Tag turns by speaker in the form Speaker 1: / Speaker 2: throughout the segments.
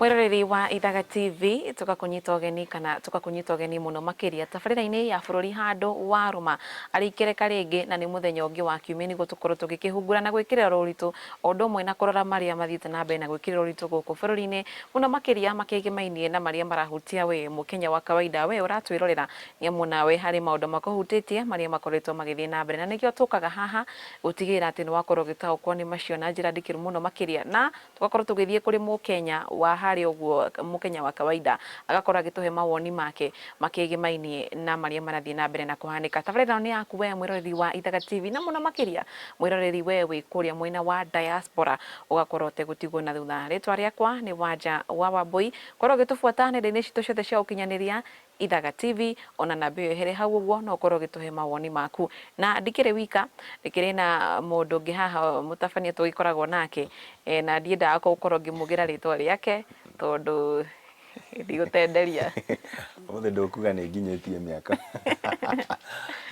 Speaker 1: Mwiroreri wa Ithaga TV, tugakunyita ũgeni kana tugakunyita ũgeni mũno makĩria tabarĩra-inĩ ya bũrũri handũ warũma arĩ ikereka rĩngĩ, na nĩ mũthenya ũngĩ wa kiumia nĩguo tũkorwo tũgĩkĩhungura na gwĩkĩrĩra ũritũ o ũndũ ũmwe na kũrora marĩa mathiĩte na mbere na gwĩkĩrĩra ũritũ gũkũ bũrũri-inĩ, mũno makĩria makĩgĩmainie na marĩa marahutia we mũkenya wa kawaida, we ũratwĩrorera, nĩamu nawe harĩ maũndũ makũhutĩtie marĩa makoretwo magĩthiĩ na mbere, na nĩkĩo tũkaga haha gũtigĩrĩra atĩ nĩ wakorwo ũgĩtaũkwo nĩ macio na njĩra ndikĩru mũno makĩria, na tũgakorwo tũgĩthiĩ kũrĩ mũkenya wa harĩa ũguo, mũkenya wa kawaida, agakorwo agĩtũhe mawoni make makĩgĩmainie na marĩa marathiĩ na mbere na kũhanĩka. Tabarĩra ĩno nĩ yaku we mwĩroreri wa Ithaga TV, na mũno makĩria mwĩroreri we wĩ kũrĩa mwena wa diaspora, ũgakorwo ũtegũtigwo na thutha. Rĩtwa rĩakwa nĩ Wanja wa Wambũi, korwo ũgĩtũbuata nenda-inĩ citũ ciothe cia ũkinyanĩria, Ithaga TV, ona namba ĩyo ĩhere hau ũguo, no ũkorwo ũgĩtũhe mawoni maku. Na ndikĩrĩ wika, ndĩkĩrĩ na mũndũ ũngĩ haha mũtabania tũgĩkoragwo nake, na ndiendaga gũkorwo ngĩmugĩra rĩtwa rĩake tondũ ndigũtenderia.
Speaker 2: Ũmũthĩ ndũkuga nĩ nginyĩtie mĩaka,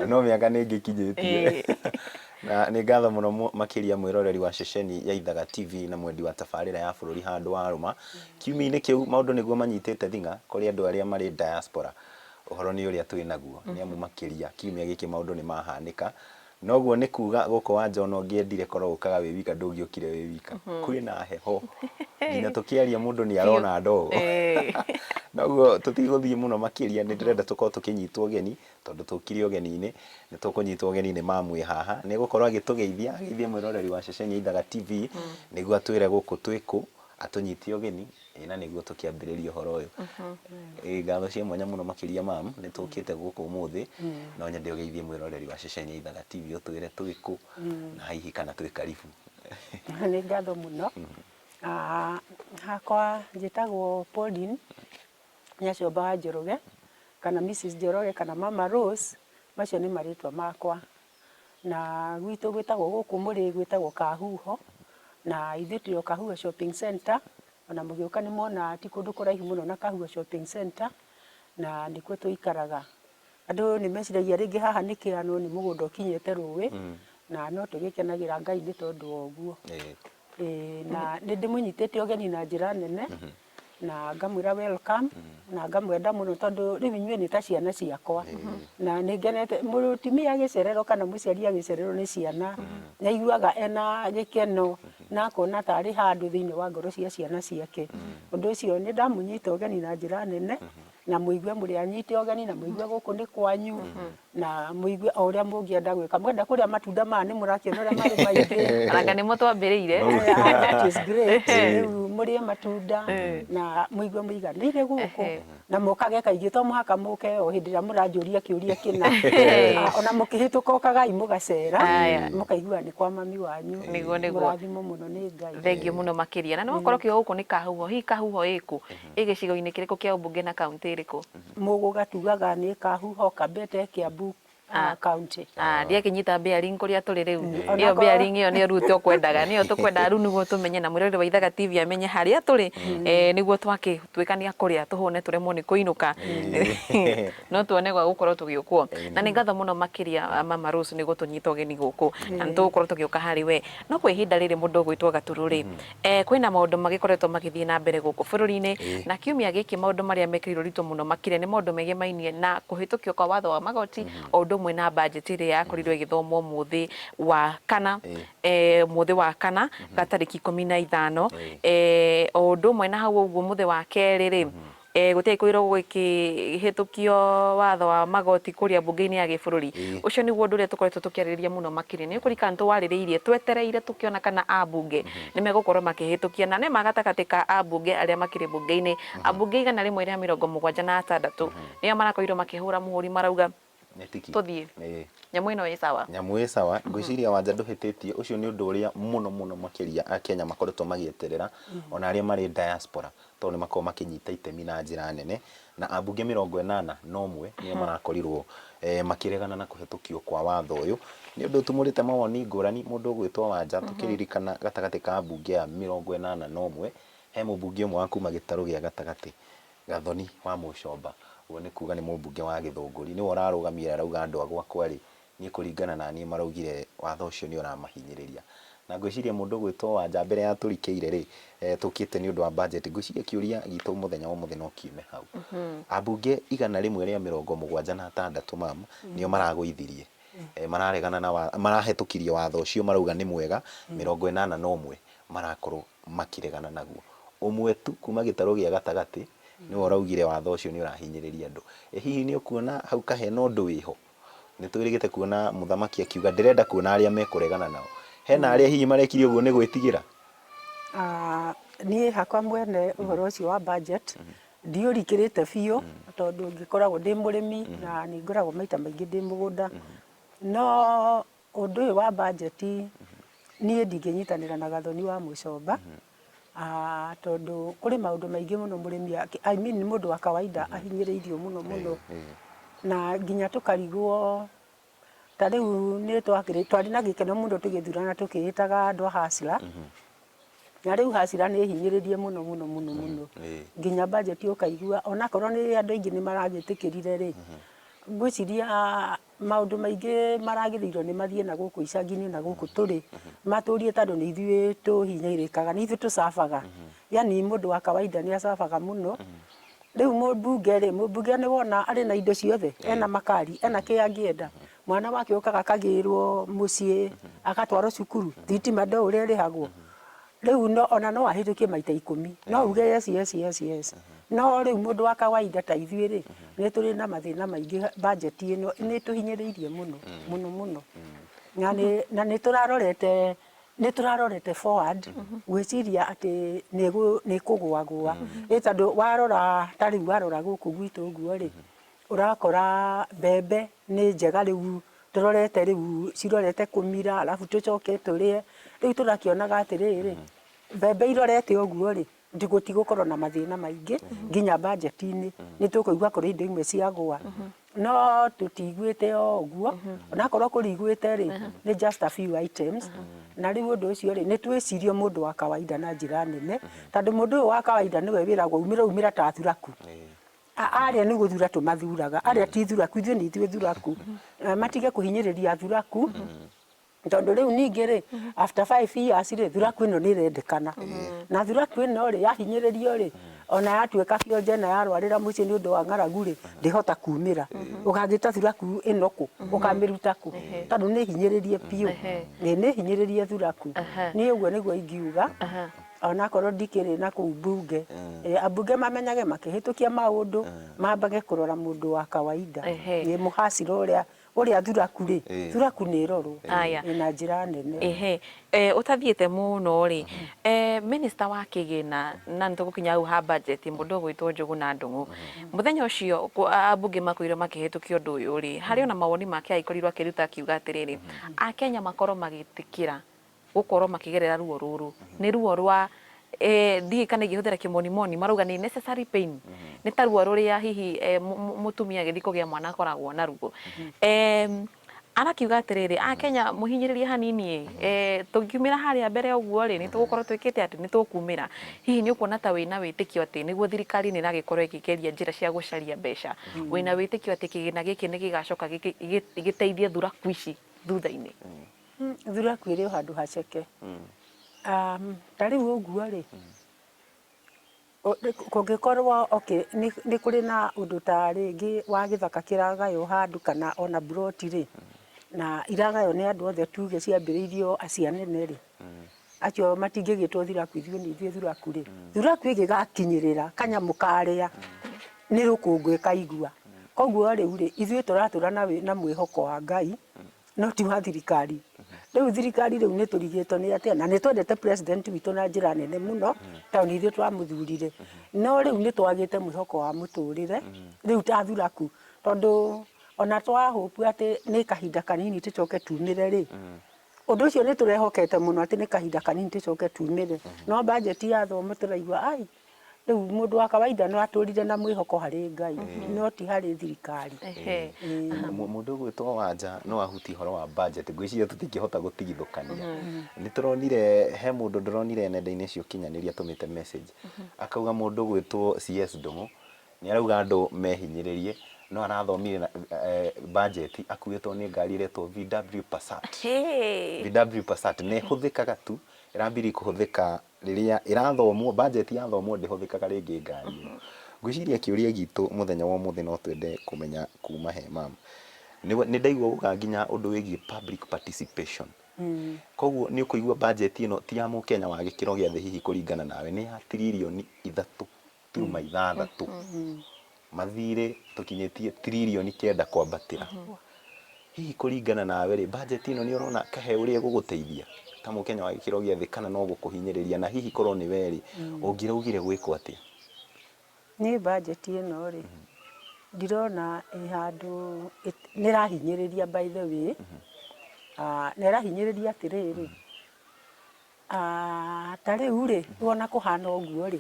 Speaker 2: no mĩaka nĩ ngĩkinyĩtie. Na nĩ ngatho mũno makĩria mwĩroreri wa ceceni ya Ithaga TV na mwendi wa tabarĩra ya bũrũri handũ warũma. Kiumia-inĩ kĩu maũndũ nĩguo manyitĩte thing'a kũrĩ andũ arĩa marĩ diaspora. Ũhoro nĩ ũrĩa twĩ naguo nĩ amu makĩria kiumia gĩkĩ maũndũ nĩ mahanĩka. Na ũguo nĩ kuga gũkũ Wanja ona ũngĩendire korwo ũkaga wĩ wika ndũngĩokire wĩ wika. Kwĩna heho nginya tũkĩaria mũndũ nĩ arona ndogo. Noguo tũtigũthiĩ mũno makĩria, nĩ ndĩrenda tũkorwo tũkĩnyitwo ũgeni tondũ tũkire ũgeni-inĩ, nĩ tũkũnyitwo ũgeni nĩ mamu wĩ haha. Nĩ egũkorwo agĩtũgeithia, ageithie mwĩroreri wa ceceni ya Ithaga TV nĩguo atwĩre gũkũ twĩ kũ, atũnyite ũgeni, ĩĩ na nĩguo tũkĩambĩrĩrie ũhoro ũyũ. Ĩĩ ngatho cia mwanya mũno makĩria mamu, nĩ tũkĩte gũkũ ũmũthĩ, no nyende ũgeithie mwĩroreri wa ceceni ya Ithaga TV ũtwĩre twĩ kũ, na hihi kana twĩ karibu.
Speaker 3: Nĩ ngatho mũno. Hakwa njĩtagwo Pauline Nyaciomba wa Njoroge, kana Mrs Njoroge kana Mama Rose, macio nĩ marĩtwa makwa. Na gwitũ gwĩtagwo gũkũ mũrĩ gwĩtagwo Kahuho, na ithuĩ twĩ o Kahuho Shopping Centre, ona mũgĩũka nĩ muona ti kũndũ kũraihu mũno na Kahuho Shopping Centre, na nĩkuo tũikaraga. Andũ nĩ meciragia rĩngĩ haha nĩ kĩano nĩ mũgũnda ũkinyĩte rũĩ, na no tũgĩkenagĩra Ngai nĩ tondũ wa ũguo. Ĩĩ na nĩ ndĩmũnyitĩte ũgeni na njĩra nene, na ngamwĩra welcome, na ngamwenda mũno tondũ rĩu inyuĩ nĩ ta ciana ciakwa. Na nĩ ngenete, mũtumia agĩcererwo kana mũciari agĩcererwo nĩ ciana, nĩ aiguaga ena gĩkeno na akona tarĩ handũ thĩinĩ wa ngoro cia ciana ciake. Ũndũ ũcio nĩ ndamũnyita ũgeni na njĩra nene, na mũigue mũrĩ anyite ũgeni, na mũigue gũkũ nĩ kwanyu, na mũigue o ũrĩa mũngĩenda gwĩka. Mwenda kũrĩa matunda maya nĩ mũrakĩona ũrĩa marĩ maingĩ.
Speaker 1: Aranga nĩmo twambĩrĩire.
Speaker 3: That is great. Rĩu mũrĩe matunda na mũigue mũiganĩire gũkũ na mũkage kaingĩ, to mũhaka mũke o hĩndĩ ĩrĩa mũranjũria kĩũria kĩna. Ona mũkĩhĩtũka ũkagai mũgacera, mũkaigua nĩ kwa mami wanyu.
Speaker 1: Nĩguo, nĩguo.
Speaker 3: Mũrathimwo mũno nĩ Ngai.
Speaker 1: Thengiũ mũno makĩria. Na nĩ wakorwo ũkiuga gũkũ nĩ Kahuho, hihi Kahuho ĩkũ? Ĩ gĩcigo-inĩ kĩrĩkũ kĩa ũmbunge na kaũntĩ ĩrĩkũ?
Speaker 3: Mũgũga tugaga nĩ Kahuho, Kabete, Kiambu county.
Speaker 1: Ah, ndiakĩnyita bearing kũrĩa tũrĩ rĩu.
Speaker 3: Ona
Speaker 1: Ĩyo
Speaker 3: korwo-
Speaker 1: bearing ĩyo nĩyo rĩu tũkwendaga, nĩyo tũkwendaga rĩu nĩguo tũmenye na mwĩroreri wa Ithaga TV amenye harĩa tũrĩ, nĩguo twakĩtuĩka nĩ akũrĩa tũhũne tũremwo nĩ kũinũka. No tuone gwa gũkorwo tũgĩũkwo. Na nĩ ngatho mũno makĩria Mama Rose nĩ gũtũnyita ũgeni gũkũ, na nĩ tũgũkorwo tũgĩũka harĩ we. No kwa ihinda rĩrĩ mũndũ ũgwĩtwo Gaturu rĩ, Kwĩna maũndũ magĩkoretwo magĩthiĩ na mbere gũkũ bũrũri-inĩ, na kiumia gĩkĩ maũndũ marĩa mekĩrĩirwo ũritũ mũno makĩria nĩ maũndũ megemainie na kũhĩtũkio kwa watho wa magoti o ũndũ ũmwe na mbanjeti ĩrĩa yakorirwo ĩgĩthomwo mũthĩ wa kana, mũthĩ wa kana ga tarĩki 15. O ũndũ ũmwe na hau ũguo mũthĩ wa kerĩ rĩ, Gũtiagĩkorirwo gũgĩkĩhĩtũkio watho wa magoti kũrĩa mbunge-inĩ ya gĩbũrũri. Ũcio nĩguo ũndũ ũrĩa tũkoretwo tũkĩarĩrĩria mũno makĩria. Nĩ ũkũririkana nĩ tũwarĩrĩirie twetereire tũkĩona kana ambunge nĩ megũkorwo makĩhĩtũkia. Na nĩma gatagatĩ ka ambunge arĩa makĩrĩ mbunge-inĩ, ambunge 176 nĩo marakorirwo makĩhũra mũhũri marauga
Speaker 2: Nĩ tiki.
Speaker 1: Tũthiĩ. Nyamũ ĩno ĩ sawa.
Speaker 2: Nyamũ ĩ sawa. Ngwĩciria Wanja ndũhĩtĩtie, ũcio nĩ ũndũ ũrĩa mũno mũno makĩria Akenya makoretwo magĩeterera, ona arĩa marĩ diaspora, tondũ nĩ makoragwo makĩnyita itemi na njĩra nene, na ambunge 81 nĩo marakorirwo makĩregana na kũhetũkio kwa watho ũyũ. Nĩ ũndũ ũtumũrĩte mawoni ngũrani, mũndũ ũgwĩtwo Wanja tũkĩririkana gatagatĩ ka ambunge aya 81, he mũmbunge ũmwe wa kuma gĩtarũ gĩa gatagatĩ Gathoni wa Mũcomba, ũguo nĩ kuga nĩ mũmbunge wa Gĩthũngũri, nĩwe ũrarũgamire arauga andũ a gwakwa rĩ, niĩ kũringana na niĩ maraugire watho ũcio nĩ ũramahinyĩrĩria. Na ngwĩciria mũndũ ũgwĩtwo Wanja mbere ya tũrikĩire rĩ, tũkĩte nĩ ũndũ wa budget, ngwĩciria kĩũria gitũ mũthenya wa ũmũthĩ no kiume hau. Ambunge 176 ma'am, nĩo maragũithirie, mararegana na marahetũkirie watho ũcio marauga nĩ mwega, 81 marakorwo makĩregana naguo. Ũmwe tu kuma gĩtarũ gĩa gatagatĩ nĩwe ũraugire watho ũcio nĩ ũrahinyĩrĩria andũ. Ĩ hihi nĩ ũkuona hau ka hena ũndũ wĩho? Nĩ twĩrĩgĩte kuona mũthamaki akiuga ndĩrenda kuona arĩa mekũregana nao. Hena arĩa hihi marekire ũguo nĩ gwĩtigĩra?
Speaker 3: Niĩ hakwa mwene ũhoro ũcio wa budget ndiũrikĩrĩte biũ tondũ ngĩkoragwo ndĩ mũrĩmi na nĩ ngoragwo maita maingĩ ndĩ mũgũnda. No ũndũ ũyũ wa budget niĩ ndingĩnyitanĩra na Gathoni wa Mũcomba tondũ kũrĩ maũndũ maingĩ mũno mũrĩmi, I mean mũndũ wa kawaida ahinyĩrĩirio mũno mũno na nginya tũkarigwo ta rĩu nĩ twarĩ na gĩkeno mũno tũgĩthurana tũkĩĩtaga andũ a hustler, na rĩu hustler nĩ hinyĩrĩrie mũno mũno mũno mũno nginya budget ũkaigua onakorwo nĩ andũ aingĩ nĩ maragĩtĩkĩrire rĩ, ngwĩciria maũndũ maingĩ maragĩrĩirwo nĩ mathiĩ na gũkũ icagi-inĩ na gũkũ tũrĩ, matũrie tondũ nĩ ithuĩ tũhinyĩrĩrĩkaga, nĩ ithuĩ tũcabaga, yaani mũndũ wa kawaida nĩ acabaga mũno. Rĩu mũmbunge rĩ, mũmbunge nĩ wona arĩ na indo ciothe, ena makari, ena kĩ angĩenda, mwana wake okaga akagĩrwo mũciĩ, agatwarwo cukuru, thitima ndũĩ ũrĩa ĩrĩhagwo. Rĩu no ona no ahĩtũkie maita ikũmi, no uge yes yes yes yes, no rĩu mũndũ wa kawaida ta ithuĩ rĩ, nĩ tũrĩ na mathĩna maingĩ budget ĩno nĩ ĩtũhinyĩrĩirie mũno mũno mũno, na nĩ tũrarorete nĩ tũrarorete forward gwĩciria atĩ nĩ ĩkũgũagũa, ĩ tondũ warora ta rĩu warora gũkũ gwitũ ũguo rĩ, ũrakora mbembe nĩ njega rĩu tũrorete rĩu cirorete kũmira arabu tũcoke tũrĩe, rĩu tũrakĩonaga atĩrĩrĩ, mbembe irorete ũguo rĩ, gũtigũkorwo na mathĩna maingĩ nginya budget-inĩ, nĩ tũkũigua kũrĩ indo imwe ciagũa, no tũtiguĩte o ũguo, onakorwo kũrĩ igwĩte rĩ, nĩ just a few items, na rĩu ũndũ ũcio rĩ, nĩ twĩcirie mũndũ wa kawaida na njĩra nene, tondũ mũndũ ũyũ wa kawaida nĩwe wĩragwo umĩra umĩra ta thuraku, arĩa nĩ gũthura tũmathuraga, arĩa ti thuraku ithuĩ nĩ ithuĩ thuraku, matige kũhinyĩrĩria thuraku, Tondũ rĩu ningĩ rĩ, after 5 years rĩ, thuraku ĩno nĩ ĩrendekana. Na thuraku ĩno rĩ, yahinyĩrĩrio rĩ, ona yatuĩka kĩonje na yarwarĩra mũciĩ nĩ ũndũ wa ng'aragu rĩ, ndĩhota kumĩra. Ũgagĩta thuraku ĩno kũ? Ũkamĩruta kũ? Tondũ nĩ hinyĩrĩrie biũ. Ĩĩ nĩ hinyĩrĩrie thuraku. Niĩ ũguo nĩguo ingiuga, onakorwo ndikĩrĩ na kũu mbunge. Ambunge mamenyage makĩhĩtũkia maũndũ, mambage kũrora mũndũ wa kawaida. Ĩĩ mũhacĩra ũrĩa Ũrĩa thuraku rĩ, thuraku nĩ ĩrorwo
Speaker 1: Aya.
Speaker 3: ĩ na njĩra nene.
Speaker 1: Ehe, ũtathiĩte mũno rĩ, minister wa kĩgĩna na nĩ tũgũkinya hau ha budget mũndũ ũgwĩtwo Njũgũna Ndung'u, mũthenya ũcio ambunge makorirwo makĩhĩtũkia ũndũ ũyũ rĩ, harĩ ona mawoni make agĩkorirwo akĩruta akiuga atĩrĩrĩ, Akenya makorwo magĩtĩkĩra gũkorwo makĩgerera ruo rũrũ nĩ ruo rwa ndiũĩ kana ingĩhũthĩra kĩmonimoni marauga nĩ necessary pain nĩ ta ruo rũrĩa hihi mũtumia agĩthiĩ kũgĩa mwana akoragwo naruo. Arakiuga atĩrĩrĩ, Akenya mũhinyĩrĩrie hanini ĩ, tũngiumĩra harĩa mbere ũguo rĩ, nĩ tũgũkorwo twĩkĩte atĩ, nĩ tũkumĩra. Hihi nĩ ũkuona ta wĩna wĩtĩkio atĩ nĩguo thirikari nĩ ĩragĩkorwo ĩkĩgeria njĩra cia gũcaria mbeca, wĩna wĩtĩkio atĩ kĩgĩna gĩkĩ nĩ gĩgacoka gĩteithie thuraku ici thutha-inĩ?
Speaker 3: Thuraku ĩrĩ o handũ haceke. Ta rĩu ũguo rĩ, kũngĩkorwo okay nĩ kũrĩ na ũndũ ta rĩngĩ wa gĩthaka kĩragaywo handũ kana ona mburoti rĩ, na iragaywo nĩ andũ othe tuge ciambĩrĩirio acio anene rĩ, acio matingĩgĩtwo thuraku ithuĩ nĩ ithuĩ thuraku rĩ, thuraku ĩngĩgakinyĩrĩra kanyamũ karĩa nĩ rũkũngũ ĩkaigua. Koguo rĩu rĩ, ithuĩ tũratũra na mwĩhoko wa Ngai no ti wa thirikari. Rĩu thirikari rĩu nĩ tũrigĩtwo nĩ atĩa, na nĩ twendete president witũ na njĩra nene mũno, tondũ nĩ ithuĩ twamũthurire. No rĩu nĩ twagĩte mwĩhoko wa mũtũrĩre, rĩu ta thuraku, tondũ ona twa hope atĩ nĩ kahinda kanini tũcoke tumĩre rĩ, ũndũ ũcio nĩ tũrehokete mũno atĩ nĩ kahinda kanini tũcoke tumĩre, no budget yathomwo tũraigua ai, Rĩu mũndũ wa kawaida no atũrire na mwĩhoko harĩ Ngai no ti harĩ thirikari.
Speaker 2: Ĩĩ. Mũndũ ũgwĩtwo Wanja no ahutie ũhoro wa budget, ngwĩciria tũtingĩhota gũtigithũkania. Nĩ tũronire he mũndũ ndĩronire nenda-inĩ cia ũkinyanĩria atũmĩte message, akauga mũndũ ũgwĩtwo CS Ndung'u nĩ arauga andũ mehinyĩrĩrie, No arathomire na budget akuĩtwo nĩ ngari ĩretwo VW Passat.
Speaker 1: Hey.
Speaker 2: VW Passat na ĩhũthĩkaga tu, ĩrambirie kũhũthĩka rĩrĩa ĩrathomwo, budget yathomwo ndĩhũthĩkaga rĩngĩ ngari ĩyo. Ngwĩciria kĩũria gitũ mũthenya wa ũmũthĩ no twende kũmenya kuma he ma'am. Nĩ ndaigua wauga nginya ũndũ wĩgiĩ public participation. Koguo nĩ ũkũigua budget ĩno ti ya mũkenya wa gĩkĩro gĩa thĩ hihi kũringana nawe, nĩ ya tiririoni ithatũ turuma ithathatũ. Mathirĩ tũkinyĩtie tiririoni kenda kwambatĩra. Hihi kũringana nawe rĩ, budget ĩno nĩ ũrona ka he ũrĩa ĩgũgũteithia ta mũkenya wa gĩkĩro gĩa thĩ kana no gũkũhinyĩrĩria? Na hihi korwo nĩ we rĩ, ũngĩraugire gwĩkwo atĩa?
Speaker 3: Niĩ budget ĩno rĩ, ndirona ĩ handũ, nĩ ĩrahinyĩrĩria by the way, na ĩrahinyĩrĩria atĩrĩrĩ, ta rĩu rĩ, wona kũhana ũguo rĩ,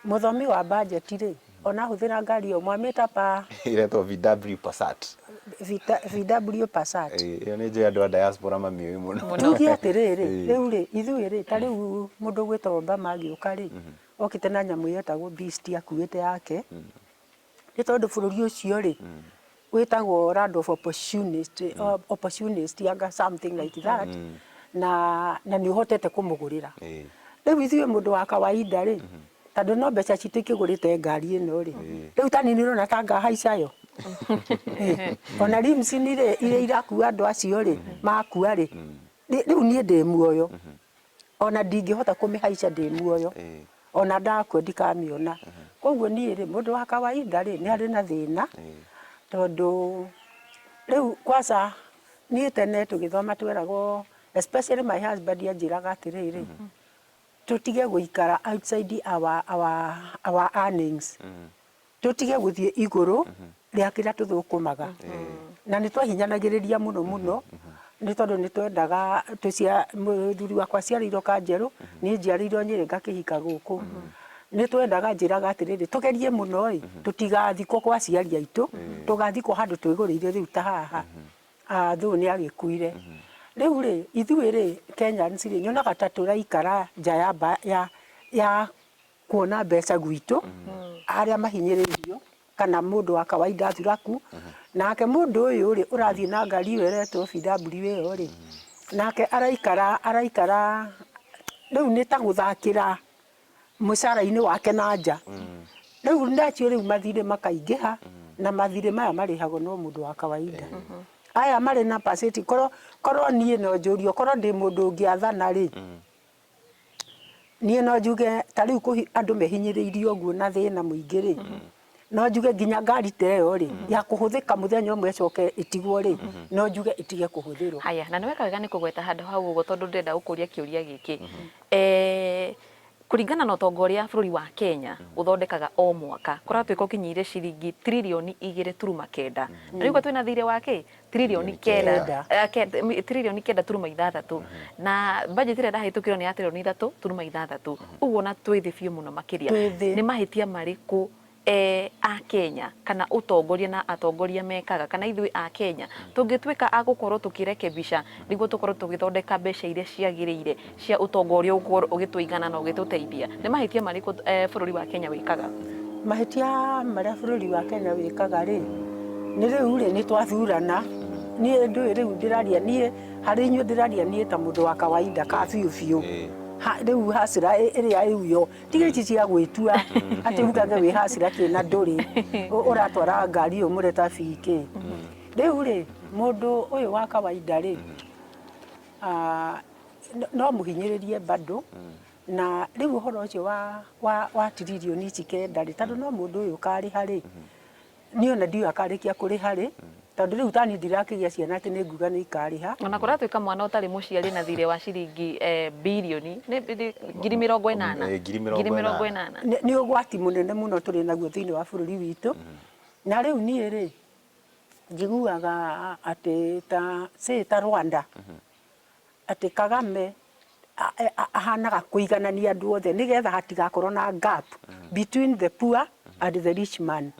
Speaker 3: Mũthomi wa budget rĩ, ona ahũthĩra ngari ĩyo mwamĩta pa?
Speaker 2: Ĩretwo VW Passat.
Speaker 3: VW Passat.
Speaker 2: Ĩyo nĩ njũĩ andũ a diaspora mamĩũĩ mũno.
Speaker 3: Tuge atĩrĩrĩ, rĩu rĩ, ithuĩ rĩ, ta rĩu mũndũ ũgwĩtwo Obama agĩũka rĩ, okĩte na nyamũ yetagwo Beast akuĩte yake, nĩ tondũ bũrũri ũcio rĩ, wĩtagwo land of opportunity, opportunist anga something like that, na na nĩ ũhotete kũmũgũrĩra. Rĩu ithuĩ mũndũ wa kawaida rĩ, tondũ no mbeca citũ ikĩgũrĩte ngari ĩno rĩ, rĩu ta niĩ nĩ ũrona ta ngahaica yo? Ona limousine rĩ, iria irakua andũ acio rĩ, makua rĩ, rĩu niĩ ndĩ muoyo, ona ndingĩhota kũmĩhaica ndĩ muoyo, ona ndakua ndikamĩona. Koguo niĩ rĩ, mũndũ wa kawaida rĩ, nĩ arĩ na thĩna, tondũ rĩu kwanza niĩ tene tũgĩthoma tweragwo, especially my husband anjĩraga atĩrĩrĩ, tũtige gũikara outside our earnings. Tũtige gũthiĩ igũrũ rĩa kĩrĩa tũthũkũmaga. Na nĩ twahinyanagĩrĩria mũno mũno, nĩ tondũ nĩ twendaga mũthuri wakwa aciarĩirwo Kanjerũ, niĩ njiarĩirwo Nyĩrĩ ngakĩhika gũkũ. Nĩ twendaga anjĩraga atĩrĩrĩ, tũgerie mũno ĩ, tũtigathikwo kwa aciari aitũ, tũgathikwo handũ twĩgũrĩire rĩu ta haha. Though nĩ agĩkuire. Rĩu rĩ, ithuĩ rĩ, Kenyans rĩ, nyonaga ta tũraikara nja ya kuona mbeca gwitũ arĩa mahinyĩrĩirio kana mũndũ wa kawaida thuraku nake mũndũ ũyũ rĩ ũrathiĩ na ngari ĩyo ĩretwo VW ĩyo rĩ nake araikara araikara rĩu nĩ ta gũthakĩra mũcara-inĩ wake na nja rĩu ndacio rĩu mathirĩ makaingĩha na mathirĩ maya marĩhagwo no mũndũ wa kawaida aya marĩ na paseti korwo korwo niĩ no njũrio korwo ndĩ mũndũ ũngĩathana rĩ Niĩ no njuge ta rĩu andũ mehinyĩrĩirie ũguo na thĩna mũingĩ rĩ, no njuge nginya ngari ta ĩyo rĩ, ya kũhũthĩka mũthenya ũmwe ĩcoke ĩtigwo rĩ, no njuge ĩtige kũhũthĩrwo.
Speaker 1: Haya, na nĩ weka wega nĩ kũgweta handũ hau ũguo tondũ ndĩrenda gũkũria kĩũria gĩkĩ. Kũringana na ũtonga ũrĩa bũrũri wa Kenya ũthondekaga o mwaka, kũratuĩka ũkinyĩire ciringi tiririoni igĩrĩ turuma kenda. Na rĩu twĩna thirĩ wa kĩ? Tiririoni kenda, tiririoni kenda turuma ithathatũ. Na budget ĩrĩa ĩrahĩtũkirwo nĩ ya tiririoni ithatũ turuma ithathatũ. Ũguo ona twĩ thĩ biũ mũno makĩria. Nĩ mahĩtia marĩkũ a Kenya kana ũtongoria na atongoria mekaga kana ithuĩ a Kenya tũngĩtuĩka a gũkorwo tũkĩrekebisha nĩguo tũkorwo tũgĩthondeka mbeca iria ciagĩrĩire cia ũtonga ũrĩa ũgũkorwo ũgĩtũigana na ũgĩtũteithia? Nĩ mahĩtia marĩkũ bũrũri wa Kenya wĩkaga?
Speaker 3: Mahĩtia marĩa bũrũri wa Kenya wĩkaga rĩ, nĩ rĩu rĩ, nĩ twathurana, niĩ ndũĩ rĩu ndĩraria niĩ, harĩ inyuĩ ndĩraria niĩ ta mũndũ wa kawaida ka biũ biũ, rĩu hustler ĩrĩa ĩu yo, tiga ici cia gwĩtua atĩ ugage wĩ hustler kĩ na ndũrĩ, ũratwara ngari ĩyo mũreta BK. Rĩu rĩ, mũndũ ũyũ wa kawaida rĩ, no mũhinyĩrĩrie bado na rĩu ũhoro ũcio wa, wa, wa tiririoni ici kenda rĩ, tondũ no mũndũ ũyũ ũkarĩha rĩ, niĩ ona ndiũĩ akarĩkia kũrĩha rĩ, tondũ rĩu tani ndirakĩgĩa ciana atĩ nĩ nguga nĩ ikarĩha.
Speaker 1: Ona kũratuĩka mwana ũtarĩ mũciari na thirĩ wa ciringi birioni nĩ 80,000.
Speaker 2: Ngiri
Speaker 1: mĩrongo ĩnana.
Speaker 3: Nĩ ũgwati mũnene mũno tũrĩ naguo thĩinĩ wa bũrũri witũ. Na rĩu niĩ rĩ, njiguaga atĩ ta say ta Rwanda, atĩ Kagame ahanaga kũiganania andũ othe nĩgetha hatigakorwo na gap between the poor and the rich man.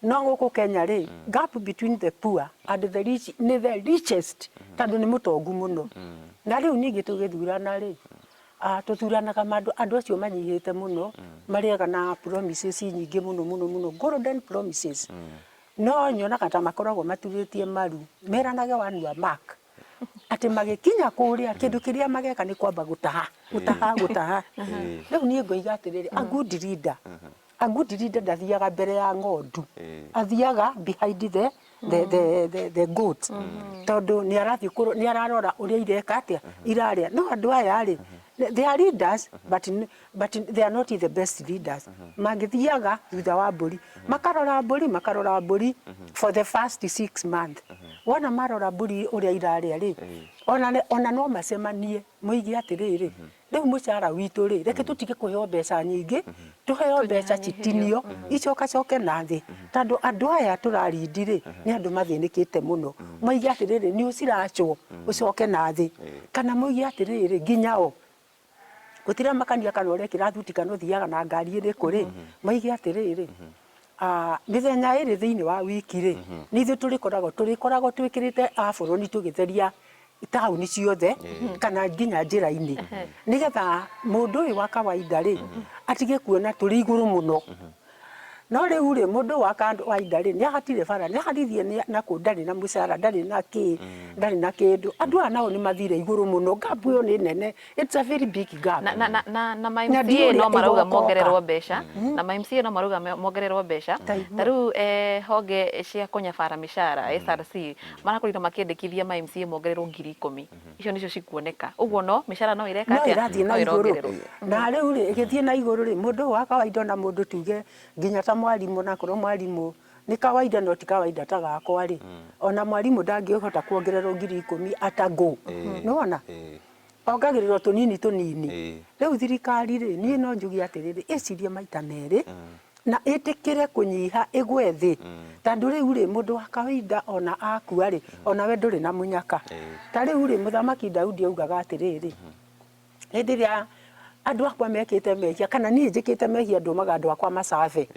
Speaker 3: No gũkũ Kenya rĩ, gap between the poor and the rich nĩ the richest tondũ nĩ mũtongu mũno. Na rĩu ningĩ tũgĩthurana rĩ, Tũthuranaga andũ acio manyihĩte mũno, marĩaga na promises nyingĩ mũno mũno mũno, golden promises. No nyonaga ta makoragwo maturĩtie maru, meranage one your mark, atĩ magĩkinya kũrĩa, kĩndũ kĩrĩa mageka nĩ kwamba gũtaha, gũtaha, gũtaha. Rĩu niĩ ngoiga atĩrĩrĩ, a good leader, a good leader ndathiaga mbere ya ng'ondu, athiaga behind the goat, tondũ nĩ arathiĩ nĩ ararora ũrĩa ireka atĩa, irarĩa. No andũ aya rĩ, they are leaders but they are not the best leaders. Mangĩthiaga thutha wa mbũri, makarora mbũri, makarora mbũri for the first 6 months. Wona marora mbũri ũrĩa irarĩa rĩ, ona no macemanie moige atĩrĩrĩ, rĩu mũcara witũ rĩ, reke tũtige kũheo mbeca nyingĩ, tũheo mbeca citinio icokacoke na thĩ, tondũ andũ aya tũrarindi rĩ, nĩ andũ mathĩnĩkĩte mũno. Moige atĩrĩrĩ, nĩ ũciracwo ũcoke na thĩ, kana moige atĩrĩrĩ, nginya o gũtiramakania kana ũrekĩra thuti kana ũthiaga na ngari ĩrĩkũ rĩ, moige atĩrĩrĩ, mĩthenya ĩrĩ thĩinĩ wa wiki rĩ, nĩ ithuĩ tũrĩkoragwo twĩkĩrĩte abũrũni tũgĩtheria taũni ciothe kana nginya njĩra-inĩ, nĩgetha mũndũ ũyũ wa kawaida rĩ, atige kuona tũrĩ igũrũ mũno. No rĩu rĩ, mũndũ wa kawaida rĩ, nĩ ahatire bara, nĩ ahatithie nakũ, ndarĩ na mũcara, ndarĩ na kĩ, ndarĩ na kĩndũ. Andũ aya nao nĩ mathire igũrũ mũno, gap ĩyo nĩ nene, it's a very big gap.
Speaker 1: Na ma MCA no marauga mongererwo mbeca, na ma MCA no marauga mongererwo mbeca. Ta rĩu honge cia kũnyabara mĩcara, SRC, marakorirwo makĩendekithia ma MCA mongererwo 10,000. Icio nĩcio cikuoneka. Ũguo no mĩcara no ĩreka
Speaker 3: no ĩrathiĩ na igũrũ. Na rĩu rĩ, ĩgĩthiĩ na igũrũ rĩ, mũndũ ũyũ wa kawaida, ona mũndũ tuge nginya ta mwarimũ, na akorwo mwarimũ nĩ kawaida no ti kawaida ta gakwa rĩ, ona mwarimũ ndangĩhota kuongererwo 10,000 atangũ. Nĩwona? Ongagĩrĩrwo tũnini tũnini. Rĩu thirikari rĩ, niĩ no njuge atĩrĩrĩ, ĩcirie maita merĩ na ĩtĩkĩre kũnyiha ĩgwe thĩ, tondũ rĩu rĩ, mũndũ wa kawaida ona akua rĩ, onawe ndũrĩ na mũnyaka. Ta rĩu rĩ, Mũthamaki Daudi augaga atĩrĩrĩ, hĩndĩ ĩrĩa andũ akwa mekĩte mehia kana niĩ njĩkĩte mehia, ndũmaga andũ akwa macabe.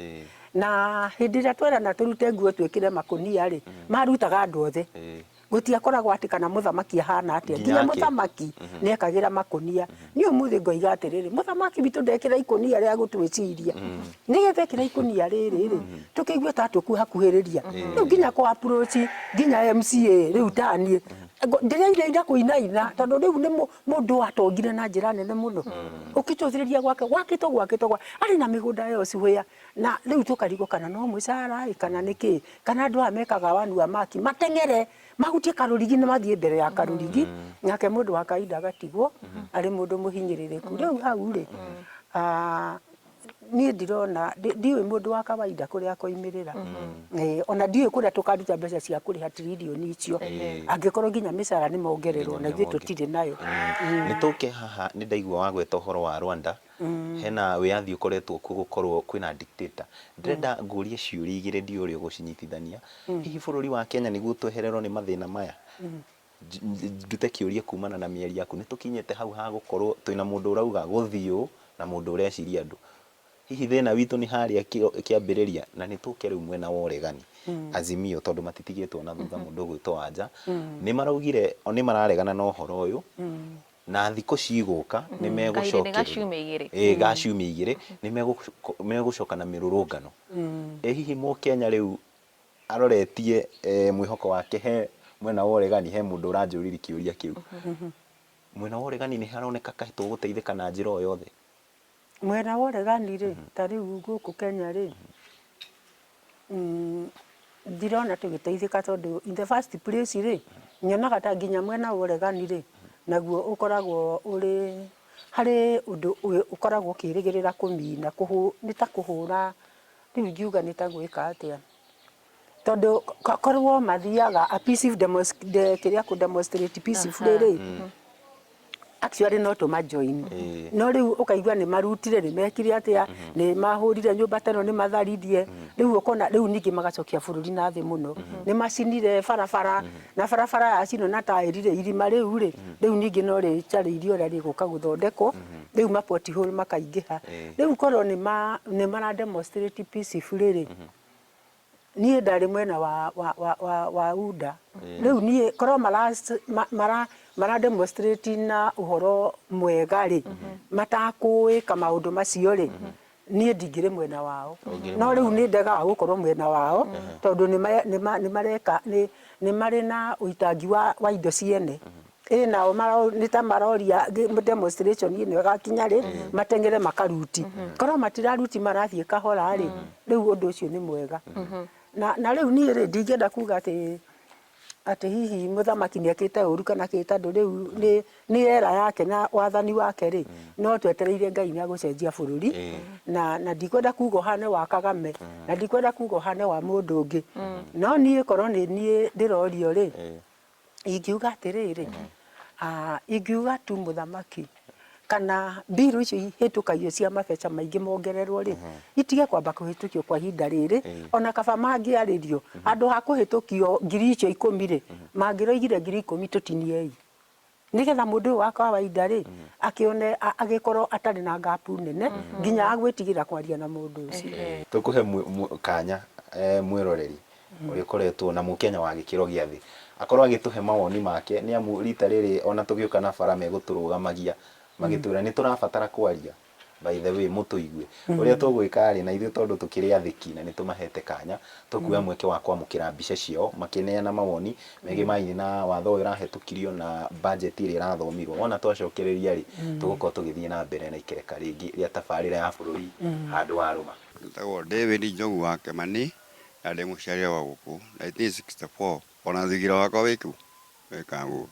Speaker 3: Na hĩndĩ ĩrĩa twerana tũrute nguo twĩkĩre makũnia rĩ, marutaga andũ othe. Gũtiakoragwo atĩ kana mũthamaki ahana atĩa, nginya mũthamaki nĩ ekagĩra makũnia. Niĩ ũmũthĩ ngoiga atĩrĩrĩ, mũthamaki witũ ndekĩra ikũnia rĩa gũtwĩciria, nĩgetha ekĩra ikũnia rĩrĩ rĩ, tũkĩigue ta tũkuhakuhĩrĩria. Rĩu nginya kũ approach nginya MCA rĩu taniĩ ndĩrainaina kũinaina, tondũ rĩu nĩ mũndũ watongire na njĩra nene mũno. Ũkĩcũthĩrĩria gwake gwakĩtwo gwakĩtwo, arĩ na mĩgũnda elsewhere, na rĩu tũkarigwo kana no mũcara ĩ, kana nĩ kĩ, kana andũ aya mekaga wanu wa maki mateng'ere mahutie karũrigi na mathiĩ mbere ya karũrigi, nake mũndũ wa kawaida agatigwo arĩ mũndũ mũhinyĩrĩrĩku. Rĩu hau rĩ, niĩ ndirona, ndiũĩ mũndũ wa kawaida kũrĩa akoimĩrĩra, ona ndiũĩ kũrĩa tũkaruta mbeca cia kũrĩha tiririoni icio, angĩkorwo nginya mĩcara nĩ mongererwo na ithuĩ tũtirĩ nayo.
Speaker 2: Nĩ tũke haha, nĩ ndaigua wagweta ũhoro wa Rwanda, hena wĩyathi ũkoretwo kuo gũkorwo kwĩna dictator. Ndĩrenda ngũrie ciũria igĩrĩ, ndiũĩ ũrĩa ũgũcinyitithania. Hihi bũrũri wa Kenya nĩguo twehererwo nĩ mathĩna maya? Ndute kĩũria kumana na mĩario yaku, nĩ tũkinyĩte hau ha gũkorwo twĩna mũndũ ũrauga gũthiĩ ũũ na mũndũ ũreciria andũ. Hihi thĩna witũ nĩ harĩa kĩambĩrĩria? Na nĩ tũke rĩu mwena wa ũregani, Azimio, tondũ matitigĩtwo na thutha, mũndũ ũgwĩtwo Wanja nĩ maraugire o nĩ mararegana na ũhoro ũyũ, na thikũ cigũka nĩ
Speaker 1: Kahinda-inĩ ga ciumia igĩrĩ.
Speaker 2: Ĩĩ, ga ciumia igĩrĩ nĩ megũcoka na mĩrũrũngano. Ĩ hihi mũkenya rĩu aroretie mwĩhoko wake he mwena wa ũregani? He mũndũ ũranjũririe kĩũria kĩu. Mwena wa ũregani nĩ haroneka kaĩ tũgũteithĩka na njĩra o yothe?
Speaker 3: Mwena wa ũregani rĩ, ta rĩu gũkũ Kenya rĩ, ndirona tũgĩteithĩka, tondũ in the first place rĩ, nyonaga ta nginya mwena wa ũregani rĩ, naguo ũkoragwo ũrĩ harĩ ũndũ ũkoragwo ũkĩrĩgĩrĩra kũmina, nĩ ta kũhũra, rĩu ingiuga nĩ ta gwĩka atĩa, tondũ korwo mathiaga a peaceful kĩrĩa kũ demonstrate peacefully rĩ, actually no tũma join. No rĩu ũkaigua nĩ marutire, nĩ mekire atĩa, nĩ mahũrire nyũmba ta ĩno, nĩ matharirie. Rĩu ũkona rĩu ningĩ magacokia bũrũri na thĩ mũno. Nĩ macinire barabara, na barabara yacinwo na taĩri rĩ, irima rĩu rĩ, rĩu ningĩ no rĩcarĩirio ũrĩa rĩgũka gũthondekwo. Rĩu ma pothole makaingĩha. Rĩu korwo nĩ mara demonstrate peacefully rĩ, niĩ ndarĩ mwena wa UDA. Rĩu niĩ korwo mara mara mara demonstrate na ũhoro mwega rĩ, matakũĩka maũndũ macio rĩ, niĩ ndingĩrĩ mwena wao.
Speaker 2: Ũngĩrĩ
Speaker 3: No
Speaker 2: mwena
Speaker 3: rĩu nĩ ndegaga gũkorwo mwena wao tondũ nĩ mareka nĩ marĩ na ũitangi wa indo ciene. Ĩ nao nĩ ta maroria demonstration ĩno ĩgakinya rĩ, mateng'ere makaruti. Korwo matiraruti marathiĩ kahora rĩ, rĩu ũndũ ũcio nĩ mwega. Na rĩu niĩ rĩ, ndingĩenda kuga atĩ hihi mũthamaki nĩ ekĩte ũru kana kĩ, tondũ rĩu nĩ era yake na wathani wake rĩ, no twetereire Ngai nĩ agũcenjia bũrũri. Na ndikwenda kuga ũhane wa Kagame, na ndikwenda kuga ũhane wa mũndũ ũngĩ. No niĩ korwo nĩ niĩ ndĩrorio rĩ, ingiuga atĩrĩrĩ, ingiuga tu mũthamaki kana mbiru icio ihĩtũkagio cia mabeca maingĩ mongererwo rĩ, itige kwamba kũhĩtũkio kwa ihinda rĩrĩ, ona kaba mangĩarĩrio, handũ ha kũhĩtũkio 10,000 rĩ, mangĩroigire 10,000 tũtiniei, nĩgetha mũndũ ũyũ wa kawaida rĩ, akĩone agĩkorwo atarĩ na gap nene, nginya agwĩtigĩra kwaria na mũndũ ũcio.
Speaker 2: Tũkũhe kanya mwĩroreri ũrĩa ũkoretwo na mũkenya wa gĩkĩro gĩa thĩ akorwo agĩtũhe mawoni make, nĩ amu rita rĩrĩ ona tũgĩũka na bara megũtũrũgamagia magĩtwĩra nĩ tũrabatara kwaria, by the way mũtũigue. Ũrĩa tũgwĩka rĩ, na ithuĩ tondũ tũkĩrĩ athĩki na nĩ tũmahete kanya, tũkuoya mweke wa kwamũkĩra mbica ciao makĩneana mawoni megemainie na watho ũyũ ũrahetũkirio na budget ĩrĩa ĩrathomirwo. Wona twacokereria rĩ, tũgũkorwo tũgĩthiĩ na mbere na ikereka rĩngĩ rĩa tabarĩra ya bũrũri handũ wa rũma.
Speaker 4: Njĩtagwo David Njogu wa Kĩmani na ndĩ mũciarĩre wa gũkũ 1964 ona thigira wakwa wĩ kũ? Wĩ Kangundo.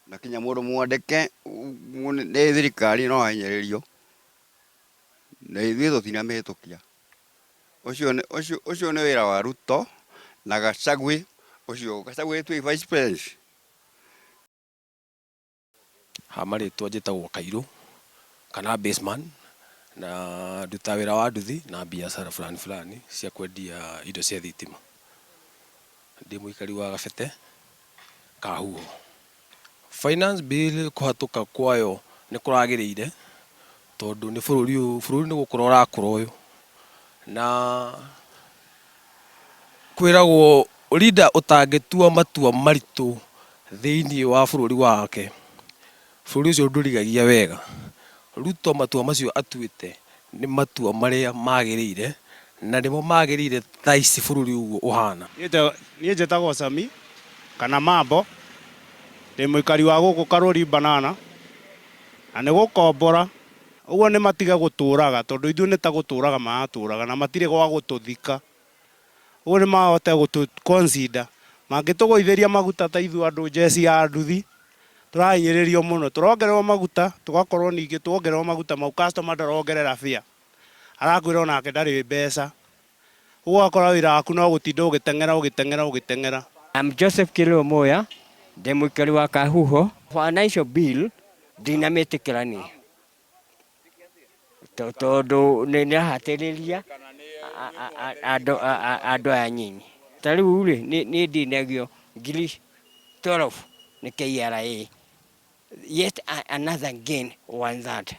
Speaker 4: Na kinya mũndũ mwandĩke nĩ thirikari no ahinyĩrĩrio na ithuĩ tũtinamĩhĩtũkia. Ũcio nĩ wĩra wa Ruto na Gachagua, ũcio Gachagua twĩ vice president.
Speaker 5: Ha marĩtwa njĩtagwo Kairũ kana Baseman na ndutaga wĩra wa nduthi na biacara fulani fulani cia kwendia indo cia thitima. Ndĩ mũikari wa Gabete Kahuho. Finance Bill kũhatũka kwayo nĩ kũragĩrĩire tondũ nĩ bũrũri ũyũ, bũrũri nĩ gũkũra ũrakũra ũyũ na Kwĩragwo leader ũtangĩtua matua maritũ thĩinĩ wa bũrũri wake, bũrũri ũcio ndũrigagia wega. Ruto matua macio atuĩte nĩ matua marĩa magĩrĩire na nĩmo magĩrĩire thaa ici bũrũri ũguo ũhana.
Speaker 6: Niĩ njĩtagwo Sami kana Mambo, ndĩ mũikari wa gũkũ Karũri Banana, na nĩ gũkombora, ũguo nĩ matige gũtũraga tondũ ithuĩ nĩ ta gũtũraga maratũraga na matirĩ gwa gũtũthika. Ũguo nĩ mahote gũtũ consider, mangĩtũgũithĩria maguta ta ithuĩ andũ njeci ya nduthi, tũrahinyĩrĩrio mũno. Tũrongererwo maguta, tũgakorwo ningĩ tuongererwo maguta mau customer ndarongerera fare, arakwĩra onake ndarĩ mbeca. Ũguo ũgakora wĩra waku no gũtinda ũgĩteng'era ũgĩteng'era ũgĩteng'era.
Speaker 7: I'm Joseph Kiloo Muya, ndĩ mũikari wa Kahuho. Financial bill ndinamĩtĩkĩra niĩ. Tondũ nĩ ĩrahatĩrĩria andũ aya anyinyi. Ta rĩu rĩ, niĩ ndinagio 12,000 nĩ KRA, yet another gain one third.